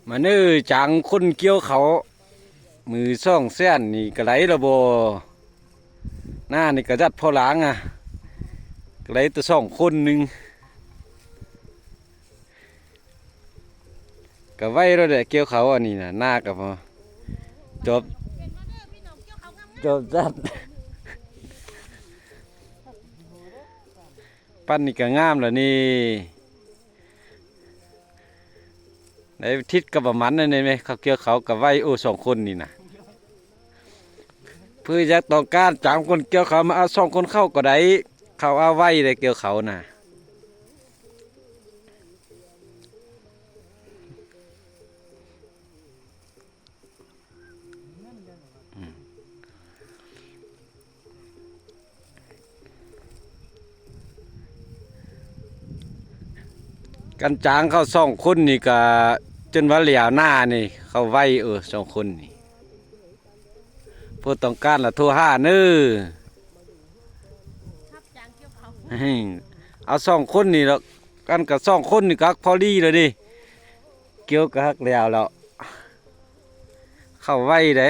ມາເນີ ຈ້າງຄົນກ່ຽວເຂົ້າ ມືສອງແສນນີ້ກະໄດ້ລະບໍ່? ໜ້ານີ້ກະຈັດພໍຫຼາງອະ ກະໄດ້ແຕ່ສອງຄົນໜຶ່ງ ກະໄວໂລດແຫຼະ ກ່ຽວເຂົ້າອັນນີ້ນະ ໜ້າກະພໍ ຈອບ ຈອບຈັດ ປັ້ນນີ້ກະງາມລະນີ້. ໄດ້ທິດກັບປະມານນັ້ນແມ່ນ ເຂົາກ່ຽວເຂົ້າກະໄວ ໂອ້ ສອງຄົນນີ້ນະ ເພື່ອຢາກຕ້ອງການຈ້າງຄົນກ່ຽວເຂົ້າ ມາເອົາສອງຄົນເຂົ້າກະໄດ້ ເຂົາເອົາໄວໄດ໋ ກ່ຽວເຂົ້ານະ. ຄັນຈ້າງເຂົາສອງຄົນນີ້ກະ ຈົນວ່າແລ້ວໜ້ານີ້ ເຂົາໄວ ເອີ ສອງຄົນນີ້ ຜູ້ຕ້ອງການລະໂທຫາເນີ. ເອົາສອງຄົນນີ້ລະ ອັນກະສອງຄົນນີ້ກະພໍດີລະເດ ກ່ຽວກະຮັກແລ້ວລະ ເຂົ້າໄວເດ.